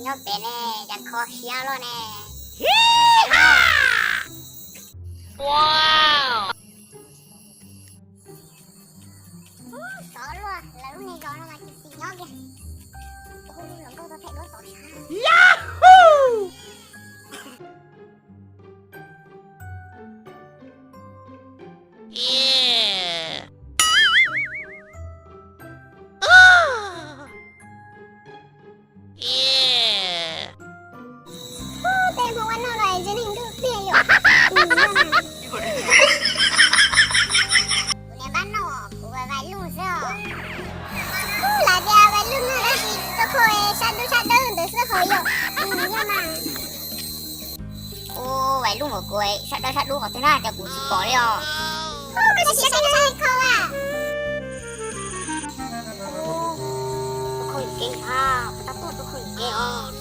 Nyob pem ne, cas kho siab luaj ne. Sov luaj, lawv lub niag zos no mas tsis txim nyob kiag. Ua hauj lwm los nkauj tau phem duab tom sab. Tej hmoob ua noj los tsev neeg ntuj tiag yom. Kuv niam npaj noj, kuv vais vais luj xwb os. Kuv lam tias vais luj no tab sis tau kho sab dub sab dawb ntawd xwb hos yom. Yog mas. Kuv vais luj npaum kuv sab dawb sab dub qhov twg na, cas kuv tsis pom li os. Kuv tsis sab dawb sab dub kho a. Tus khaus yuam kev, tab tuaj tus khaus yuam kev os.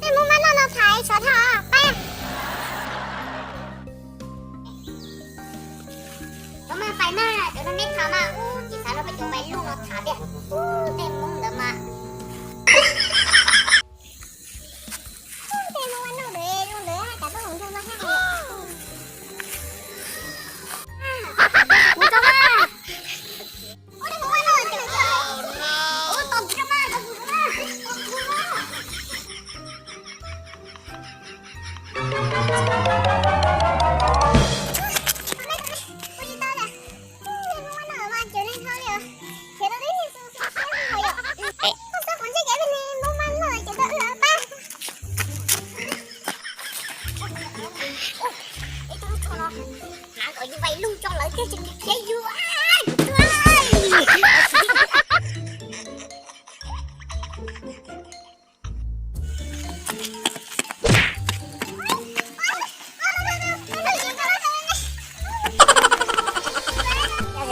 Tej hmoob maj noj no thaiv sov thaj pab. Cov mas fais mas cov no neb tham mas ub tsis xav nrog peb cov vais luj no tham tiag. Ub tej hmoob ntawd mas. Tej hmoob vaj noj ntawd zoo ntawd cas tuaj hauv nroog no thiab. Kuv tau mas. Ub tej hmoob vaj noj, ub tau kuv tau mas, tau kuv tau mas. Hnav kom yus vais luj tso lawv thiaj tsis khiav yus.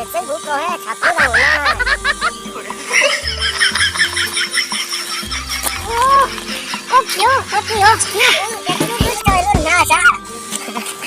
Txeeb kuv koj tshav kub tau na. Koj kiv, koj kiv os, koj kiv, koj kiv, koj kiv, koj kiv.